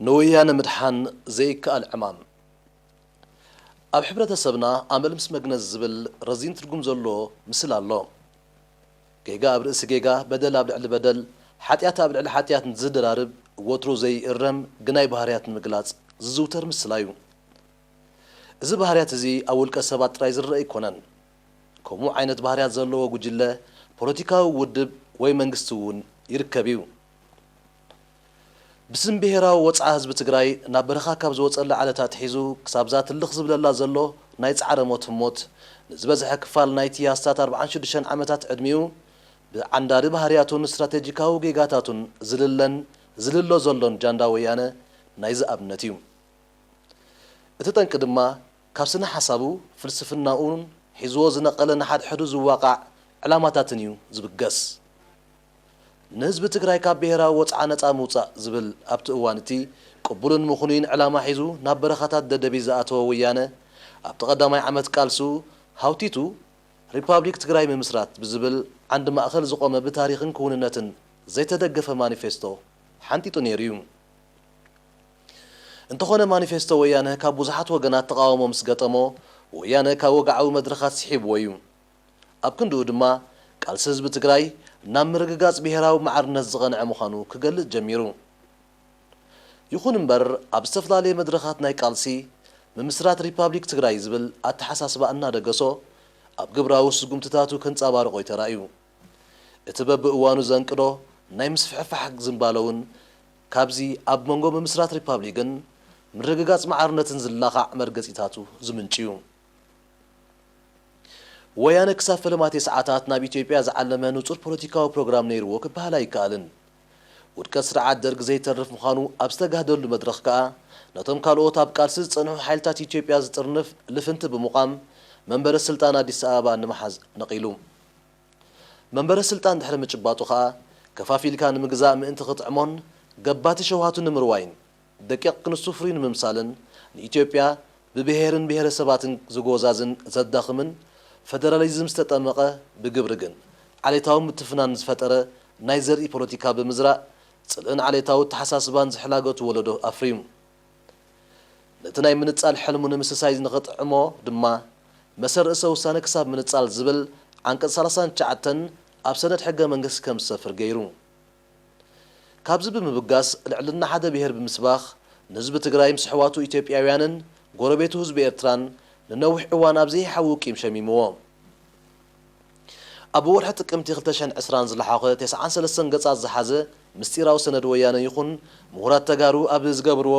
ንወያነ ምድሓን ዘይከኣል ዕማም። ኣብ ሕብረተሰብና ኣመል ምስ መግነዝ ዝብል ረዚን ትርጉም ዘለዎ ምስል ኣሎ። ጌጋ ኣብ ርእሲ ጌጋ፣ በደል ኣብ ልዕሊ በደል፣ ሓጢኣት ኣብ ልዕሊ ሓጢኣት ንዝደራርብ፣ ወትሩ ዘይእረም ግናይ ባህርያት ንምግላጽ ዝዝውተር ምስላ እዩ። እዚ ባህርያት እዚ ኣብ ውልቀ ሰባት ጥራይ ዝረአ ኣይኮነን። ከምኡ ዓይነት ባህርያት ዘለዎ ጉጅለ፣ ፖለቲካዊ ውድብ ወይ መንግስቲ እውን ይርከብ እዩ። ብስም ብሄራዊ ወጽዓ ህዝቢ ትግራይ ናብ በረኻ ካብ ዝወጸላ ዕለት ኣትሒዙ ክሳብዛ ትልኽ ዝብለላ ዘሎ ናይ ጻዕረ ሞት ህሞት፣ ንዝበዝሐ ክፋል ናይቲ ኣስታት ኣርብዓን ሽዱሽተን ዓመታት ዕድሚኡ ብዓንዳሪ ባህርያቱን ስትራቴጂካዊ ጌጋታቱን ዝልለን ዝልሎ ዘሎን ጃንዳ ወያነ ናይዚ ኣብነት እዩ። እቲ ጠንቂ ድማ ካብ ስነ ሓሳቡ፣ ፍልስፍናኡን ሒዝዎ ዝነቐለ ንሓድሕዱ ዝዋቓዕ ዕላማታትን እዩ ዝብገስ። ንህዝቢ ትግራይ ካብ ብሄራዊ ወጽዓ ነጻ ምውጻእ ዝብል ኣብቲ እዋን እቲ ቅቡልን ምኹኑይን ዕላማ ሒዙ ናብ በረኻታት ደደቢት ዝኣተወ ወያነ፣ ኣብቲ ቀዳማይ ዓመት ቃልሱ ሃውቲቱ ሪፓብሊክ ትግራይ ምምስራት ብዝብል ዓንዲ ማእኸል ዝቖመ ብታሪኽን ክውንነትን ዘይተደገፈ ማኒፌስቶ ሓንጢጡ ነይሩ እዩ። እንተኾነ ማኒፌስቶ ወያነ ካብ ብዙሓት ወገናት ተቓውሞ ምስ ገጠሞ፣ ወያነ ካብ ወግዓዊ መድረኻት ስሒብዎ እዩ። ኣብ ክንድኡ ድማ ቃልሲ ህዝቢ ትግራይ ናብ ምርግጋጽ ብሄራዊ ማዕርነት ዝቐንዐ ምዃኑ ክገልጽ ጀሚሩ። ይኹን እምበር ኣብ ዝተፈላለየ መድረኻት ናይ ቃልሲ፣ ምምስራት ሪፓብሊክ ትግራይ ዝብል ኣተሓሳስባ እናደገሶ ኣብ ግብራዊ ስጉምትታቱ ከንጸባርቖ እዩ ተራእዩ። እቲ በብእዋኑ ዘንቅዶ ናይ ምስፍሕፋሕ ዝንባለ እውን ካብዚ ኣብ መንጎ ምምስራት ሪፓብሊክን ምርግጋጽ ማዕርነትን ዝላኻዕ መርገጺታቱ ዝምንጭ እዩ። ወያነ ክሳብ ፈለማት ሰዓታት ናብ ኢትዮጵያ ዝዓለመ ንጹር ፖለቲካዊ ፕሮግራም ነይርዎ ክበሃል ኣይከኣልን። ውድቀት ስርዓት ደርግ ዘይተርፍ ምዃኑ ኣብ ዝተጋህደሉ መድረኽ ከኣ፣ ነቶም ካልኦት ኣብ ቃልሲ ዝጸንሑ ሓይልታት ኢትዮጵያ ዝጥርንፍ ልፍንቲ ብምቋም፣ መንበረ ስልጣን ኣዲስ ኣበባ ንምሓዝ ነቒሉ። መንበረ ስልጣን ድሕሪ ምጭባጡ ከኣ፣ ከፋፊልካ ንምግዛእ ምእንቲ ክጥዕሞን ገባቲ ሸውሃቱ ንምርዋይን ደቂቕ ክንሱ ፍሩይ ንምምሳልን፣ ንኢትዮጵያ ብብሄርን ብሄረሰባትን ዝጎዛዝን ዘዳኽምን፣ ፈደራሊዝም ዝተጠመቐ፣ ብግብሪ ግን ዓሌታዊ ምትፍናን ዝፈጠረ ናይ ዘርኢ ፖለቲካ ብምዝራእ፣ ጽልእን ዓሌታዊ ኣተሓሳስባን ዝሕላገቱ ወለዶ ኣፍርዩ። ነቲ ናይ ምንጻል ሕልሙ ንምስሳይ ንኽጥዕሞ ድማ፣ መሰል ርእሰ ውሳነ ክሳብ ምንጻል ዝብል ዓንቀጽ ሰላሳን ትሽዓተን ኣብ ሰነድ ሕገ መንግስቲ ከም ዝሰፍር ገይሩ። ካብዚ ብምብጋስ፣ ልዕልና ሓደ ብሄር ብምስባኽ፣ ንህዝቢ ትግራይ ምስ ኣሕዋቱ ኢትዮጵያውያንን ጎረቤቱ ህዝቢ ኤርትራን ንነዊሕ እዋን ኣብ ዘይሓዊ ቂም ሸሚምዎ። ኣብ ወርሒ ጥቅምቲ ክልተ ሽሕን ዕስራን ዝለሓኸ ተስዓን ሰለስተን ገጻት ዝሓዘ ምስጢራዊ ሰነድ ወያነ ይኹን፣ ምሁራት ተጋሩ ኣብ ዝገብርዎ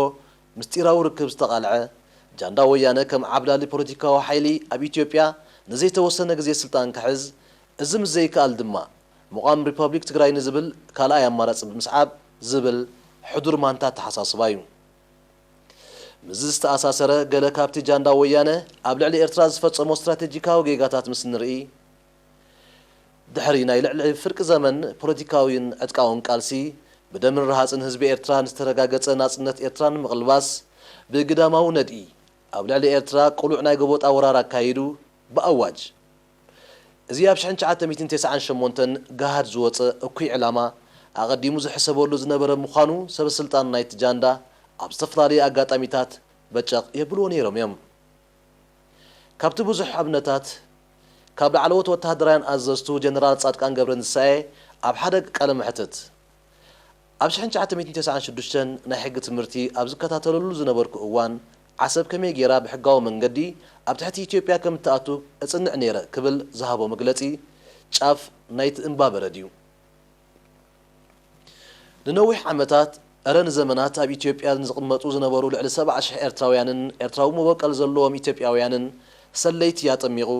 ምስጢራዊ ርክብ ዝተቓልዐ፣ ጃንዳ ወያነ ከም ዓብላሊ ፖለቲካዊ ሓይሊ ኣብ ኢትዮጵያ ንዘይተወሰነ ግዜ ስልጣን ክሕዝ፣ እዚ ምስ ዘይከኣል ድማ፣ ምቋም ሪፓብሊክ ትግራይ ንዝብል ካልኣይ ኣማራጺ ብምስዓብ ዝብል ሕዱር ማንታ ኣተሓሳስባ እዩ። ምስዚ ዝተኣሳሰረ፣ ገለ ካብቲ ጃንዳ ወያነ ኣብ ልዕሊ ኤርትራ ዝፈጸሞ ስትራቴጂካዊ ጌጋታት ምስ ንርኢ፣ ድሕሪ ናይ ልዕሊ ፍርቂ ዘመን ፖለቲካዊን ዕጥቃውን ቃልሲ፣ ብደምን ረሃጽን ህዝቢ ኤርትራ ንዝተረጋገጸ ናጽነት ኤርትራ ንምቕልባስ፣ ብግዳማዊ ነድኢ ኣብ ልዕሊ ኤርትራ ቅሉዕ ናይ ጎበጣ ወራር ኣካይዱ፣ ብኣዋጅ። እዚ ኣብ ሽሕን ትሽዓተ ሚእትን ተስዓን ሸሞንተን ገሃድ ዝወጸ እኩይ ዕላማ፣ ኣቐዲሙ ዝሕሰበሉ ዝነበረ ምዃኑ ሰበ ስልጣን ናይቲ ጃንዳ ኣብ ዝተፈላለዩ ኣጋጣሚታት በጨቕ የብልዎ ነይሮም እዮም። ካብቲ ብዙሕ ኣብነታት፣ ካብ ላዕለዎት ወተሃደራውያን ኣዘዝቱ ጀነራል ጻድቃን ገብረትንሳኤ ኣብ ሓደ ቃለ መሕትት፣ ኣብ ሽሕን ትሽዓተ ሚእትን ተስዓን ሽዱሽተን ናይ ሕጊ ትምህርቲ ኣብ ዝከታተለሉ ዝነበርኩ እዋን፣ ዓሰብ ከመይ ገይራ ብሕጋዊ መንገዲ ኣብ ትሕቲ ኢትዮጵያ ከም እትኣቱ እጽንዕ ነይረ ክብል ዝሃቦ መግለጺ ጫፍ ናይቲ እምባ በረድ እዩ። ንነዊሕ ዓመታት፣ እረ ንዘመናት ኣብ ኢትዮጵያ ዝቕመጡ ዝነበሩ ልዕሊ ሰብዓ ሽሕ ኤርትራውያንን ኤርትራዊ መበቆል ዘለዎም ኢትዮጵያውያንን ሰለይቲ ኣጠሚቑ፣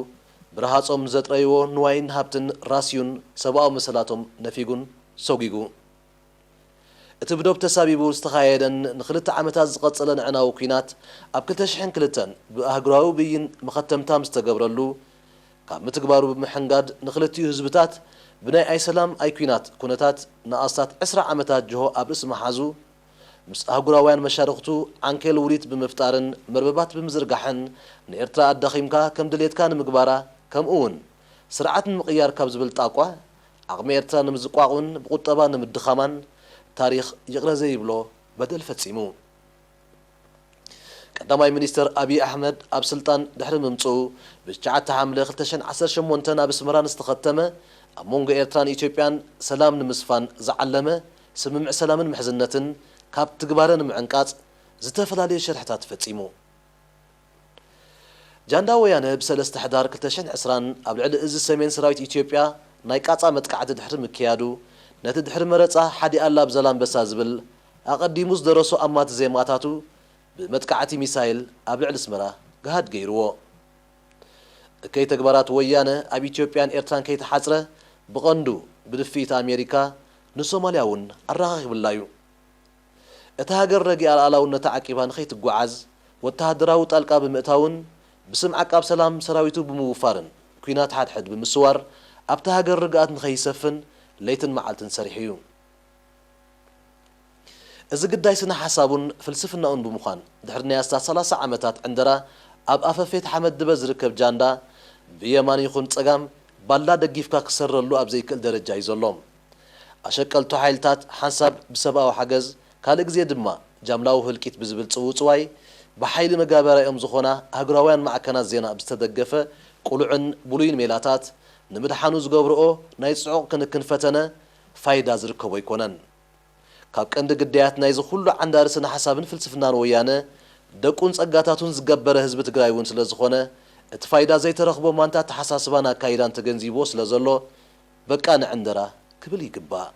ብረሃጾም ንዘጥረይዎ ንዋይን ሃብትን ራስዩን ሰብኣዊ መሰላቶም ነፊጉን ሰጒጉ። እቲ ብዶብ ተሳቢቡ ዝተኻየደን ንኽልተ ዓመታት ዝቐጸለን ኣዕናዊ ኲናት፣ ኣብ ክልተ ሽሕን ክልተን ብኣህጉራዊ ብይን መኸተምታ ምስ ተገብረሉ፣ ካብ ምትግባሩ ብምሕንጋድ፣ ንኽልቲኡ ህዝብታት ብናይ ኣይሰላም ኣይኲናት ኩነታት ንኣስታት ዕስራ ዓመታት ጅሆ ኣብ ርእሲ ምሓዙ፣ ምስ ኣህጉራውያን መሻርኽቱ ዓንኬል ውዲት ብምፍጣርን መርበባት ብምዝርጋሕን፣ ንኤርትራ ኣዳኺምካ ከም ድሌትካ ንምግባራ፣ ከምኡውን ስርዓት ንምቕያር ካብ ዝብል ጣቋ፣ ዓቕሚ ኤርትራ ንምዝቋቕን ብቁጠባ ንምድኻማን፣ ታሪኽ ይቕረ ዘይብሎ በደል ፈጺሙ። ቀዳማይ ሚኒስተር ኣብይ ኣሕመድ ኣብ ስልጣን ድሕሪ ምምጽኡ፣ ብትሽዓተ ሓምለ ክልተ ሽሕን ዓሰርተ ሸሞንተን ኣብ ኣስመራ ንዝተኸተመ ኣብ መንጎ ኤርትራን ኢትዮጵያን ሰላም ንምስፋን ዝዓለመ ስምምዕ ሰላምን ምሕዝነትን ካብ ትግባረ ንምዕንቃጽ ዝተፈላለዩ ሸርሕታት ፈጺሙ። ጃንዳ ወያነ ብሰለስተ ሕዳር ክልተ ሽሕን ዕስራን ኣብ ልዕሊ እዚ ሰሜን ሰራዊት ኢትዮጵያ ናይ ቃጻ መጥቃዕቲ ድሕሪ ምክያዱ፣ ነቲ ድሕሪ መረጻ ሓዲኣ ኣላ ብዘላንበሳ ዝብል ኣቐዲሙ ዝደረሶ ኣማቲ ዜማታቱ ብመጥቃዕቲ ሚሳይል ኣብ ልዕሊ ኣስመራ ገሃድ ገይርዎ። እከይ ተግባራት ወያነ ኣብ ኢትዮጵያን ኤርትራን ከይተሓጽረ፣ ብቐንዱ ብድፍኢት ኣሜሪካ ንሶማልያ እውን ኣረኻኺብላ እዩ። እታ ሃገር ረጊኣ ልኣላውነታ ዓቂባ ንኸይትጓዓዝ ወተሃደራዊ ጣልቃ ብምእታውን ብስም ዓቃብ ሰላም ሰራዊቱ ብምውፋርን ኲናት ሓድሕድ ብምስዋር ኣብታ ሃገር ርግኣት ንኸይሰፍን ለይትን መዓልትን ሰሪሑ እዩ። እዚ ግዳይ ስነ ሓሳቡን ፍልስፍናኡን ብምዃን ድሕሪ ናይ ኣስታት ሰላሳ ዓመታት ዕንደራ ኣብ ኣፈፌት ሓመድ ድበ ዝርከብ ጃንዳ ብየማን ይኹን ጸጋም ባላ ደጊፍካ ክሰረሉ ኣብ ዘይክእል ደረጃ እዩ ዘሎ። ኣሸቀልቱ ሓይልታት ሓንሳብ ብሰብኣዊ ሓገዝ ካልእ ግዜ ድማ ጃምላዊ ህልቂት ብዝብል ጽውጽዋይ ብሓይሊ መጋበርያኦም ዝኾና ኣህጉራውያን ማዕከናት ዜና ብዝተደገፈ ቅሉዕን ብሉይን ሜላታት ንምድሓኑ ዝገብርኦ ናይ ጽዑቕ ክንክን ፈተነ ፋይዳ ዝርከቦ ኣይኮነን። ካብ ቀንዲ ግዳያት ናይዚ ኩሉ ዓንዳሪ ስነ ሓሳብን ፍልስፍናን ወያነ ደቁን ጸጋታቱን ዝገበረ ህዝቢ ትግራይ እውን ስለ ዝኾነ እቲ ፋይዳ ዘይተረኽቦ ማንታ ኣተሓሳስባን ኣካይዳን ተገንዚብዎ ስለ ዘሎ በቃ ንዕንደራ ክብል ይግባእ።